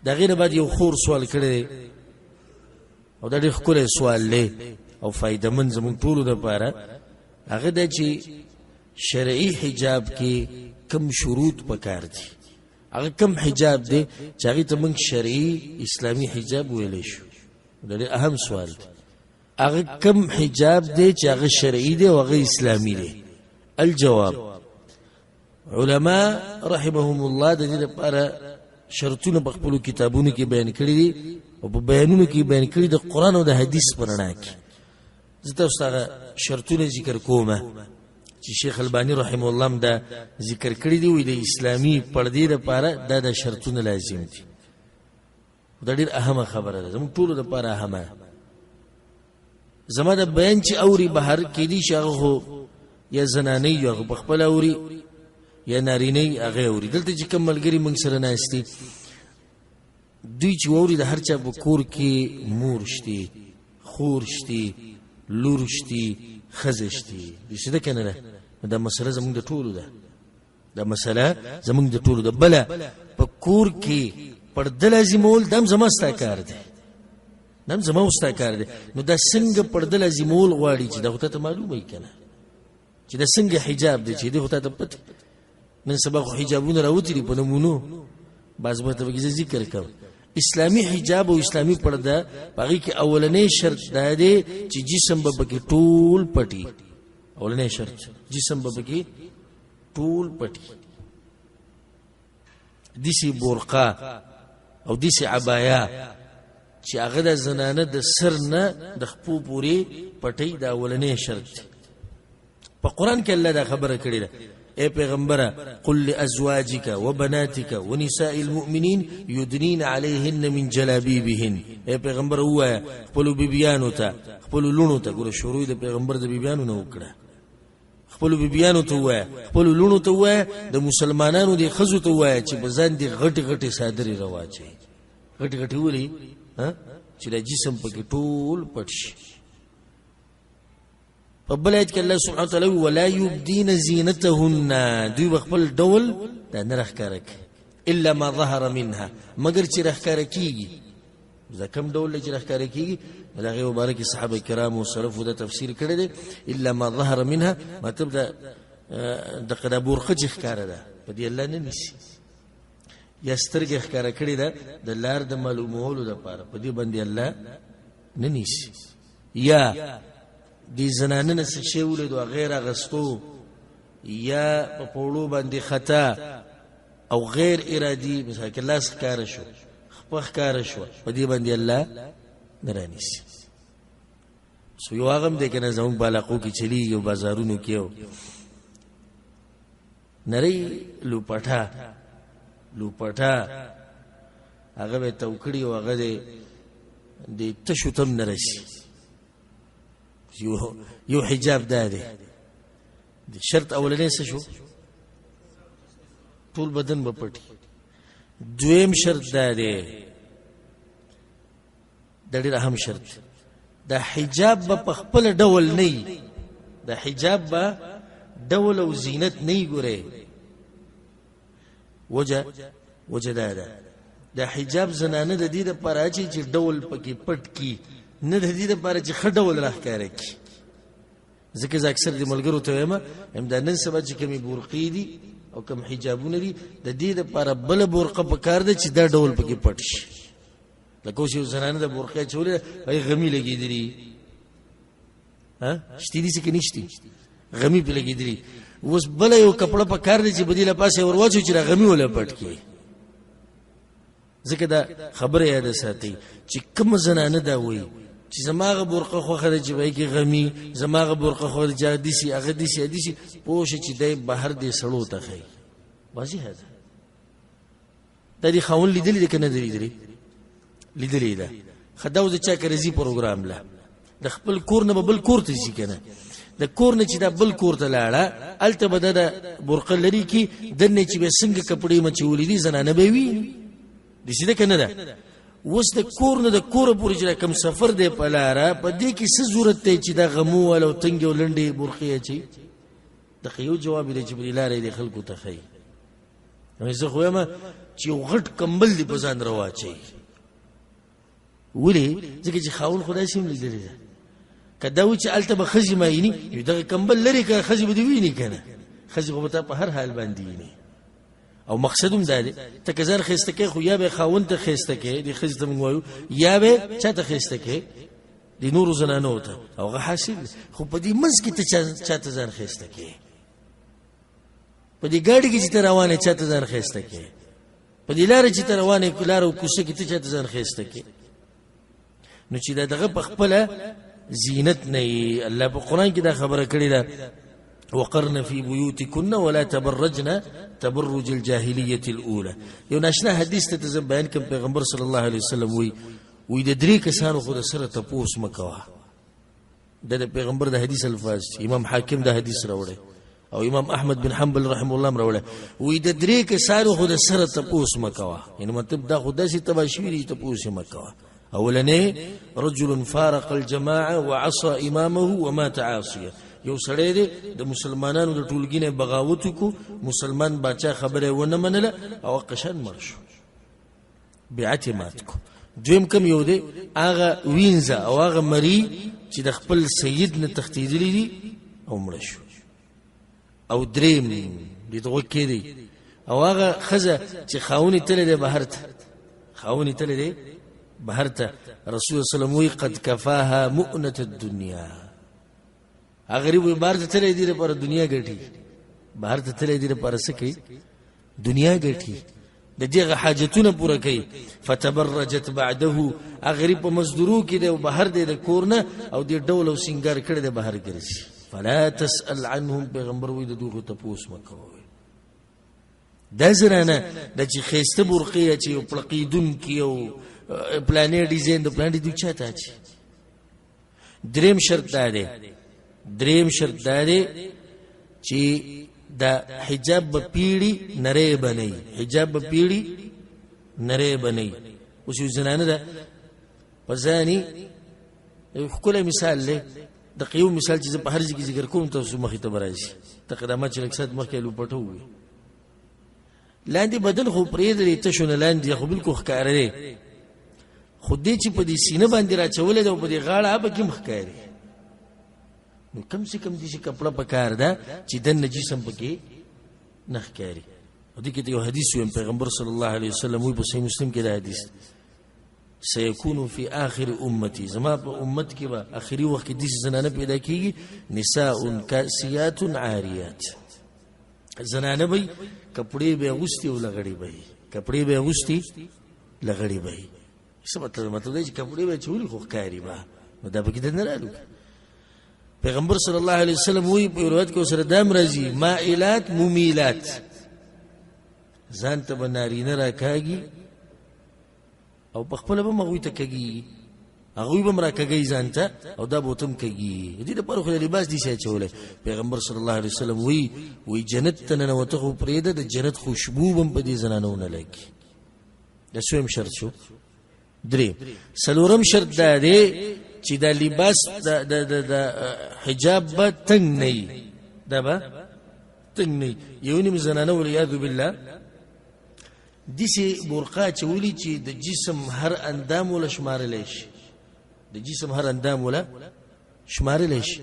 د هغې نه بعد یو خور سوال کړی دی او دا ډېر ښکلی سوال دی او فایدهمند زموږ ټولو دپاره. هغه دا چې شرعي حجاب کې کم شروط پکار دي، هغه کم حجاب دی چې هغې ته موږ شرعي اسلامي حجاب ویلی شو. دا ډېر اهم سوال دی. هغه کم حجاب دی چې هغه شرعي دی او هغه اسلامي دی؟ الجواب، علما رحمهم الله د دې لپاره شرطونه په خپلو کتابونو کې بیان کړي دي او په بیانونو کې بیان کړي د قرآن او د حدیث په رڼا کې. زه تاسو ته هغه شرطونه ذکر کوم چې شیخ الباني رحمه الله هم دا ذکر کړي دي. وایي د اسلامي پردې لپاره دا د شرطونه لازم دي. دا ډېر اهمه خبره ده، زموږ ټولو لپاره اهمه ده. زما د بیان چې اوري بهر کې دي چې هغه خو یا زنانه یو هغه په خپله اوري یا نارینه هغه اوري. دلته چې کوم ملګري موږ سره ناست دي، دوی چې واوري د هر چا په کور کې مور شتي، خور شتي، لور شتي، ښځه شتي. داسې ده که نه ده؟ دا مسله زموږ د ټولو ده. دا مسله زموږ د ټولو ده. بله په کور کې پرده لازمول دا هم زما ستا کار دی، دا هم زما او ستا کار دی. نو دا څنګه پرده لازمول غواړي چې دا خو ته معلومه وي که نه چې دا څنګه حجاب دی چې دی خو ته پته. نن سبا خو حجابونه راوتي دي په نمونو، بعض به ته پکې زه ذکر کوم. اسلامي حجاب او اسلامي پرده په هغې کې اولنی شرط دا دی چې جسم به پکې ټول پټي. اولنی شرط جسم به پکې ټول پټي. دسی بورقه او دسی عبایا چې هغه د زنانه د سر نه د خپو پورې پټي، دا اولنی شرط دی. په قرآن کې الله دا خبره کړې ده، اے پیغمبره قل لازواجک وبناتک ونساء المؤمنین یدنین علیهن من جلابیبهن. اے پیغمبر ووایه خپلو بیبیانو ته، خپلو لوڼو ته. ګوره شروع د پیغمبر د بیبیانو نه وکړه. خپلو بیبیانو ته ووایه، خپلو لوڼو ته ووایه، د مسلمانانو د ښځو ته ووایه چې په ځان دې غټې غټې څادرې راواچوي. غټې غټې ولې؟ چې دا جسم پکې ټول پټ شي. په بل آیت کې الله سبحانه وتعالی ولا یبدین زینتهن، دوی به خپل ډول دا نه راښکاره کوي الا ما ظهر منها، مګر چې راښکاره کېږي. دا کوم ډول دی چې راښکاره کېږي؟ د هغې مبارکې صحابه کرامو سلفو دا تفسیر کړی دی، الا ما ظهر منها، مطلب دا دغه دا بورقه چې ښکاره ده په دې الله نه نیسي، یا سترګې ښکاره کړې ده د لار د معلومولو دپاره په دې باندې الله نه نیسي، یا دې زنانه نه څه شی ولیدو هغه یې راغستو، یا په پوړو باندې خطا او غیر ارادي، مثلا که لاس ښکاره شو، خپه ښکاره شوه، په دې باندې الله نه رانیسي. سو یو هغه هم دی که نه زموږ په علاقو کې چلېږي او بازارونو کې او نرۍ لوپټه، لوپټه هغه به یې تاو کړي او هغه دی د تشو ته هم نه رسي. یو حجاب دا دی. د شرط اولنی څه شو؟ ټول بدن به پټي. دویم شرط دا دی، دا ډېر اهم شرط، د حجاب به په خپل ډول نه وي، د حجاب به ډول او زینت نه وي. ګورې وجه دا ده، د حجاب زنانه د دې دپاره اچوي چې ډول پکې پټ کړي، نه د دې دپاره چې ښه ډول راښکاره کړي. ځکه زه اکثر د ملګرو ته وایم، همدا نن سبا چې کومې بورقې دي او کوم حجابونه دي، د دې دپاره بله بورقه پکار ده چې دا ډول پکې پټ شي. لکه اوس یو زنانه د بورقې اچولې ده، هغې غمي لګېدلي، ها شتي دي څه که نشتي، غمي پرې لګېدلي. اوس بله یو کپړه پکار ده چې په دې له پاسه یې ور واچوي چې دا غمي وله پټ کړي. ځکه دا خبره یاده ساتئ چې کومه زنانه دا وایي چې زما هغه برقه خوښه ده چې په هغې کې غمي، زما هغه برقه خوښه ده چې هغه داسې هغه داسې هغه داسې، پوه شه چې دی بهر دې سړو ته ښیي. واضحه ده. دا دې خاوند لیدلی دی که نه دی لیدلی؟ لیدلی ده. ښه دا اوس د چا کره ځي پروګرام له، د خپل کور نه به بل کور ته ځي که نه؟ د کور نه چې دا بل کور ته لاړه، هلته به د برقه لرې کړي، دننه چې بیا څنګه کپړې مچولې دي زنانه به وي. داسې ده که نه ده؟ اوس د کور نه د کوره پورې چې دا کوم سفر دی په لاره، په دې کې څه ضرورت دی چې دا غمو واله او تنګې او لنډې برقې اچوي؟ دغه یو جواب دی چې په دې لاره یې د خلکو ته ښیي. نو زه خو وایم چې یو غټ کمبل دې په ځان راواچوي. ولې؟ ځکه چې خاوند خو داسې هم لیدلی ده، که دا و چې هلته به ښځې معیني، نو دغه کمبل لرې که ښځې به دې ویني که نه، ښځې خو به تا په هر حال باندې ویني. او مقصد هم دا دی، ته که ځان ښایسته کوې خو یا به خاوند ته ښایسته کوې، دې ښځې ته موږ وایو، یا به چا ته ښایسته کوې، د نورو زنانو ته، او هغه حاصل دی. خو په دې منځ کې ته چا ته ځان ښایسته کوې؟ په دې ګاډي کې چې ته روان یې چا ته ځان ښایسته کوې؟ په دې لاره چې ته روان یې، لاره او کوڅه کې ته چا ته ځان ښایسته کوې؟ نو چې دا دغه په خپله زینت نه یې. الله په قرآن کې دا خبره کړې ده، وقرن فی بیوتکن ولا تبرجن تبرج الجاهلیة الاولى. یو ناشنا حدیث ته زه بیان کوم، پیغمبر صلی الله علیه وسلم وی، وی د درې کسانو خو د سره تپوس مه کوه. دا د پیغمبر د حدیث الفاظ، امام حاکم د حدیث راوړی او امام احمد بن حنبل رحم الله هم راوړی. وی د درې کسانو خو د سره تپوس مه کوه، یعنی مطلب دا خو داسې تباه شوي دي چې تپوس یې مه کوه. اولنې رجل فارق الجماعه وعصى امامه ومات عاصیا، یو سړی دی د مسلمانانو د ټولګي نه بغاوت وکړو، مسلمان باچا خبره یې ونه منله او قشن مړ شو، بیعت یې مات کړو. دویم کم یو دی، هغه وینځه او هغه مری چې د خپل سید نه تښتېدلي دي او مړه شو. او دریم دې ته غوږ کښېږدئ، او هغه ښځه چې خاوند یې تللی دی بهر ته، خاوند یې تللی دی بهر ته، رسول الله صلی الله علیه وسلم وایي قد کفاها مؤنة الدنیا. هغه غریب وایي بهر ته تللی دی لپاره دنیا ګټي، بهر ته تللی دی لپاره څه کوي؟ دنیا ګټي، د دې هغه حاجتونه پوره کوي. فتبرجت بعده، هغه غریب په مزدورو کې دی او بهر دی د کور نه، او دې ډول او سینګار کړی دی بهر ګرځي. فلا تسأل عنهم، پیغمبر وایي د دوی خو تپوس مه کوئ. دا زنانه د چې ښایسته برقې اچوي او پړقېدونکي او پلانې ډیزاین د پلانې دوی چا ته اچوي؟ دریم شرط دا دی، دریم شرط دا دی چې دا حجاب به پیړي نری به نه وي، حجاب به پیړي نری به نه وي. اوس یو زنانه ده په ځان یې یو ښکلی مثال دی، دقه یو مثال چې زه په هر ځای کې ذکر کوم تاسو مخې ته به راشي. دقه ما چې لږ ساعت مخکې لوپټه ووي، لاندې بدن خو پرېږده دی، تشو نه لاندې خو بالکل ښکاره دی، خو دې چې په دې سینه باندې راچولی دی او په دې غاړه هغه پکې هم ښکاري. نو کم سه کم داسې کپړه پکار ده چې دننه جسم پکې نه ښکاري. او دې کې ته یو حدیث ویم، پیغمبر صلی الله علیه وسلم وایي په صحیح مسلم کې دا حدیث، سيكون في آخر امتي، زما په امت کې به آخري وخت کې داسې زنانه پیدا کیږي، نساء کاسیات عاریات، زنانه به کپړې به اغوستي او لغړې به وي، کپړې به اغوستي لغړې به وي. څه مطلب؟ مطلب دی چې کپړې به اچولي خو ښکاري به، نو دا پکې دننه رالو. پیغمبر صلی الله علیه وسلم وایي په روایت کې ورسره دا هم راځي، مائلات ممیلات، ځان ته به نارینه راکاږي او په خپله به هم هغوی ته کږي، هغوی به هم راکږي ځان ته او دا به ورته هم کږي. د دې لپاره خو د لباس داسې اچولی. پیغمبر صلی الله علیه وسلم وایي، وایي جنت ته ننوته خو پرېږده، د جنت خوشبو به هم په دې زنانو ونه لګي. دا څویم شرط شو. درې څلورم شرط دا دی چې دا لباس د د د حجاب به تنګ نه وي، دا به تنګ نه وي. یو نیم زنانه والعیاذ بالله داسې برقع اچولي چې د جسم هر اندام وله شمارلی شي، د جسم هر اندام وله شمارلی شي.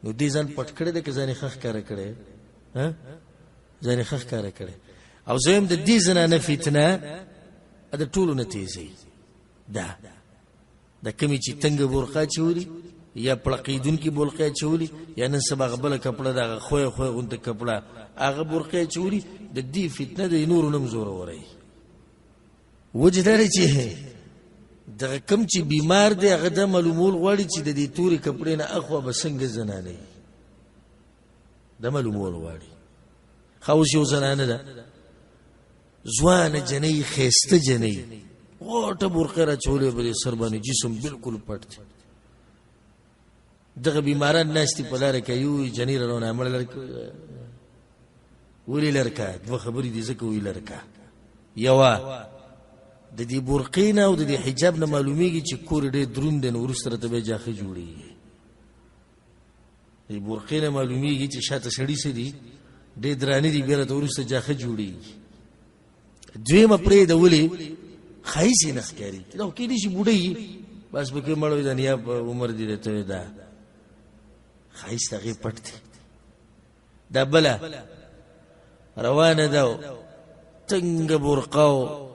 نو دې ځان پټ کړی دی که ځان یې ښه ښکاره کړی؟ ځان یې ښه ښکاره کړی. او زه وایم د دې زنانه فتنه د ټولو نه تېزوي ده، د کومې چې تنګه برقع اچولي یا پړقېدونکې برقع اچولي یا نن سبا هغه بله کپړه ده، هغه ښویه ښویه غوندې کپړه، هغه برقع اچولي، د دې فتنه د نورو نه هم زوروره وي. وجه دا دی چې دغه کوم چې بیمار دی هغه دا معلومول غواړي چې د دې تورې کپړې نه اخوا به څنګه زنانه وي، دا معلومول غواړي. ښه اوس یو زنانه ده، ځوانه جنۍ، ښایسته جنۍ، غټه برقع راچولې په دې سر باندې، جسم بالکل پټ دی. دغه بیماران ناست دي په لاره کې، یو جنۍ راروانه، مړه لرکه ولې لرکه؟ دوه خبرې دي ځکه وایي لرکه. یوه د دې برقې نه او د دې حجاب نه معلومیږي چې کور یې ډېر دروند دی، نو وروسته راته بیا جاخه جوړېږي. د برقې نه معلومیږي چې شاته سړي څه دي، ډېر درانه دي، بیا راته وروسته جاخه جوړېږي. دویمه پرېږده، ولې ښایست یې نه ښکاري. دا خو کېدای شي بوډۍ بس پکې مړ وي، د نیا په عمر دي درته وایي دا ښایست هغې پټ دی. دا بله روانه ده، تنګه برقه او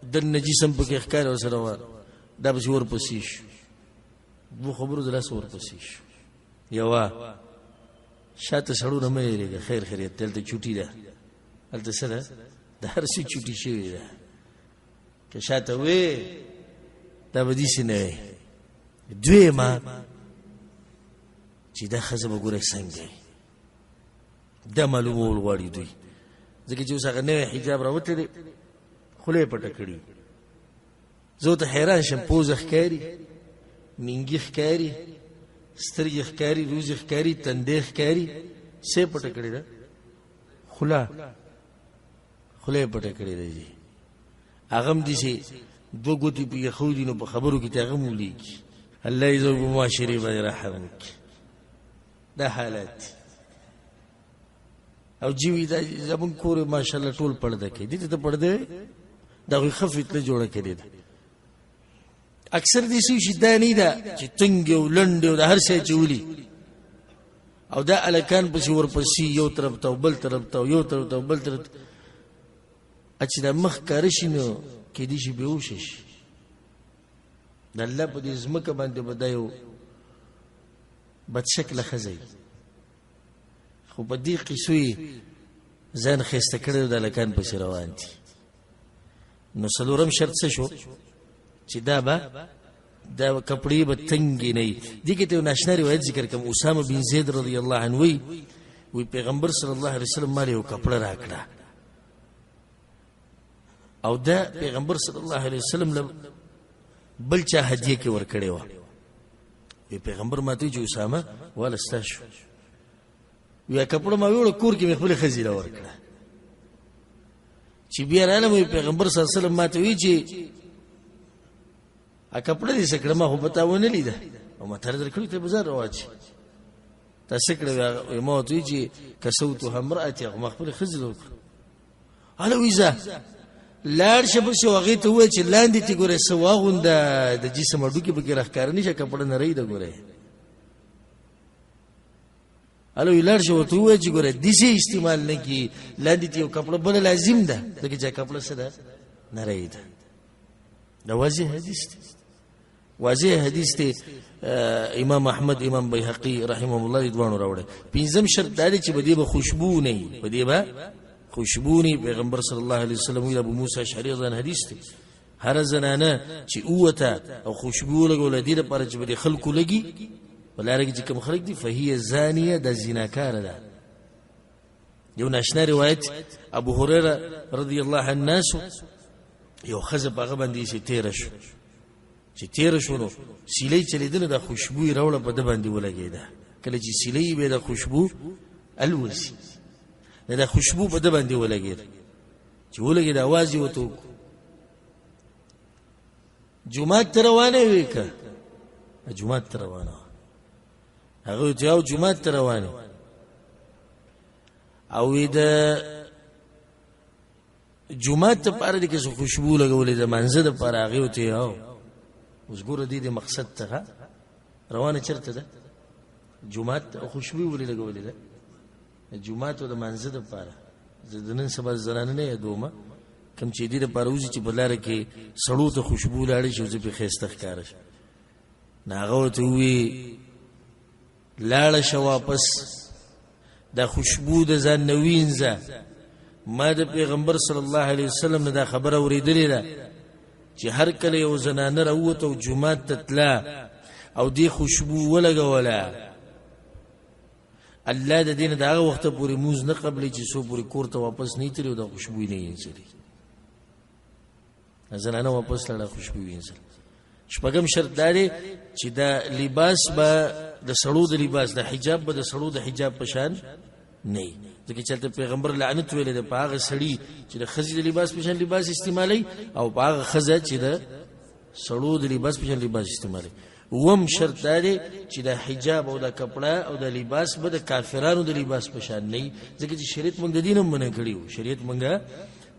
دننه جسم پکې ښکاري ورسره روان، دا پسې ورپسې شو، دوو خبرو د لاسه ورپسې شو. یوه شاته سړونه مه یېرېږه، خیر خیریت دی، هلته چوټي ده، هلته څه ده، د هر څه چوټي شوې ده. که شاته وې دا به داسې نه وي. دویمه چې دا ښځه به ګوره څنګه وي، دا معلومول غواړي دوی، ځکه چې اوس هغه نوی حجاب راوتی دی، خوله یې پټه کړي. زه ورته حیران شم، پوزه ښکاري، مینګي ښکاري، سترګې ښکاري، روزې ښکاري، تندې ښکاري، څه یې پټه کړې ده؟ خوله، خوله یې پټه کړې ده جي. هغه هم داسې دوه ګوتې پکې ښودي، نو په خبرو کې ته هغه هم ولیکي. الله یې زموږ په معاشرې باندې رحم وکړي. دا حالات دي. او جیوی دا زمونږ کور ماشاءالله ټول پرده کوي، دې ته پرده وي، دا خو ښه فتنه جوړه کړې ده. اکثر دې څه شي دا نه ده چې تنګ او لنډ او د هر څه چولي، او دا الکان پسې ورپسې یو طرف ته او بل طرف ته او یو طرف ته او بل طرف ته، چې دا مخ ښکاره شي نو کېدای شي بېهوښه شي. د الله په دې ځمکه باندې به دا یو بدشکله ښځه وي، خو په دې قصو یې ځان ښایسته کړی او د هلکان پسې روان دي. نو څلورم شرط څه شو؟ چې دا به دا کپړې به تنګې نه وي. دې کې ته یو ناشنا روایت ذکر کوم. اسامه بن زید رضی الله عنه وایي، وی پیغمبر صلی الله علیه وسلم مال یو کپړه راکړه، او دا پیغمبر صلی الله علیه وسلم له بل چا هدیه کې ورکړې وه. وی پیغمبر ماته چې اسامه واله ستا شو. وی کپړه ما ویوړه، کور کې مې خپلې ښځې له ورکړه. چې بیا رالم، وی پیغمبر صلی الله علیه وسلم ماته وی چې ا کپړه دې څه کړه، ما خو په تا ونه لیده او ما تر درکړي ته بازار راواچي تا څه کړه؟ وی ما ورته وی چې کسوتها امرأتي، هغه ما خپلې ښځې له ورکړه. هله ویزه لاړ شه پسې هغې ته ووایه چې لاندې تې ګوره څه واغونده، د جسم هډوکي پکې راښکاره نه شه، کپړه نرۍ ده ګوره. هله وی لاړ شه ورته ووایه چې ګوره داسې استعمال نه کړي، لاندې تې یو کپړه بله لازم ده، ځکه چې کپړه څه ده، نرۍ ده. دا واضح حدیث دی، واضح حدیث دی. امام احمد امام بیهقي رحمهم الله دې دواړو راوړی. پنځم شرط دا دی چې په دې به خوشبو نه وي، په دې به خوشبو نه. پیغمبر صلی الله علیه وسلم ویل، ابو موسی اشعري رضی الله حدیث دی، هره زنانه چې اووته او خوشبو ولګوله دې لپاره چې په دې خلکو لګي په لاره کې چې کوم خلک دي، فهي زانیه، دا زناکاره ده. یو ناشنا روایت، ابو هريره رضی الله عنه ناس یو ښځه په هغه باندې چې تېره شو، چې تېره شو نو سیلۍ چلېدله، دا خوشبو یې راوړه په ده باندې ولګېده. کله چې سیلۍ به د خوشبو الوزي، دا خوشبو په ده باندې ولګېده، چې ولګېده اواز یې ورته وکړو، جومات ته روانه وې که جومات ته روانه وه؟ هغه ورته او جومات ته روانه او د جومات ته پاره دې کې څه خوشبو لګولې د مانځه د پاره؟ هغې ورته او اوس ګوره دې دې مقصد ته روانه چېرته ده؟ جومات ته. خوشبو ولې لګولې ده؟ جومات او د مانځه د پاره. زه د نن سبا زنانه نه یادوم کوم چې دې لپاره وځي چې په لاره کې سړو ته خوشبو لاړې شي او زه پرې ښایسته ښکاره شم. نو هغه ورته ووایي لاړه شه واپس، دا خوشبو د ځان نه وینځه. ما د پیغمبر صلی الله علیه وسلم نه دا خبره اورېدلې ده چې هر کله یو زنانه راووته او جومات ته تله او دې خوشبو ولګوله، الله د دې نه د هغه وخته پورې مونځ نه قبلوي چې څو پورې کور ته واپس نه تلي او دا خوشبو یې نه وینځلي. زنانه واپس لاړه، خوشبو وینځل. شپږم شرط دا دی چې دا لباس به د سړو د لباس، د حجاب به د سړو د حجاب په شان نه وي، ځکه چې هلته پیغمبر لعنت ویلی دی په هغه سړي چې د ښځې د لباس په شان لباس استعمالوي او په هغه ښځه چې د سړو د لباس په شان لباس استعمالوي. اووم شرط دا دی چې د حجاب او د کپړه او د لباس به د کافرانو د لباس په شان نه وي، ځکه چې شریعت موږ د دین هم منع کړي وو، شریعت موږ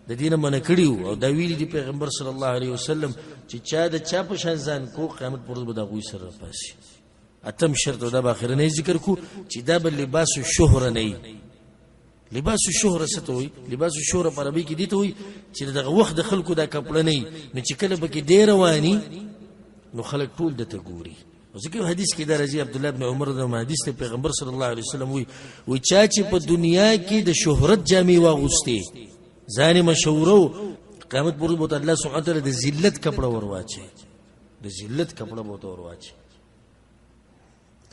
د دې نه منع کړي او دا ویلي دي پیغمبر صلی الله علیه وسلم چې چا د چا په شان ځان کو، قیامت پر ورځ به د هغوی سره راپاڅي. اتم شرط دا به اخرنی ذکر کو چې دا به لباس الشهره نه وي. لباس الشهره څه ته وایي؟ لباس الشهره په عربي کې دې ته وایي چې دغه وخت د خلکو دا کپړه نه وي، نو چې کله پکې دی رواني نو خلک ټول ده ته ګوري. ځکه یو حدیث کې دا راځي، عبدالله بن عمر د حدیث ته پیغمبر صلی الله علیه وسلم وایي، وایي چا چې په دنیا کې د شهرت جامې واغوستې، ځان یې مشهورو، قیامت پر ورځ به ورته الله سبحانه وتعالی د ذلت کپړه ورواچوي، د ذلت کپړه به ورته ورواچوي.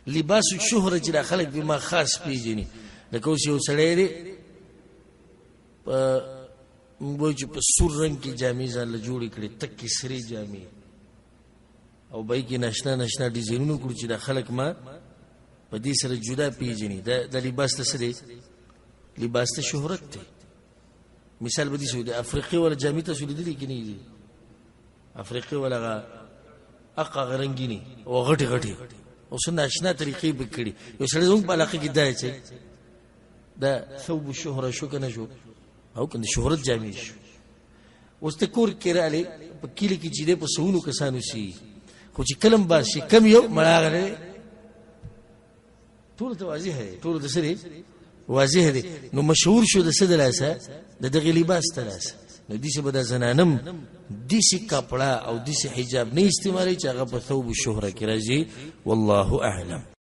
لباس الشهره چې دا خلک به ما خاص پیژني، لکه اوس یو سړی دی په موږ وایو چې په سور رنګ کې جامې ځان له جوړې کړې، تکې سرې جامې، او به کې ناشنا ناشنا ډیزاینونه کړو چې دا خلک ما په دې سره جدا پیژني. دا لباس ته څه دی؟ لباس ته شهرت دی. مثال به دې شو، د افریقې والا جامې تاسو لیدلې که نه دي؟ افریقې والا هغه اقا هغه رنګینې او غټې غټې او څه ناشنا طریقې به کړي. یو سړی زموږ په علاقه کې دا چې دا ثوب الشهره شو که نه شو، او که د شهرت جامې شو. اوس ته کور کې راغلې، په کلي کې چې دی په سوونو کسانو سي، خو چې کله هم باز شي کم یو مړه دی، ټولو ته واضح دی، ټولو ته څه دی؟ واضح دی. نو مشهور شو د څه د لاسه؟ د دغې لباس د لاسه. نو داسې به دا زنانم داسې کپړه او داسې حجاب نه استعمالوي چې هغه په ثوب الشهره کې راځي. والله اعلم.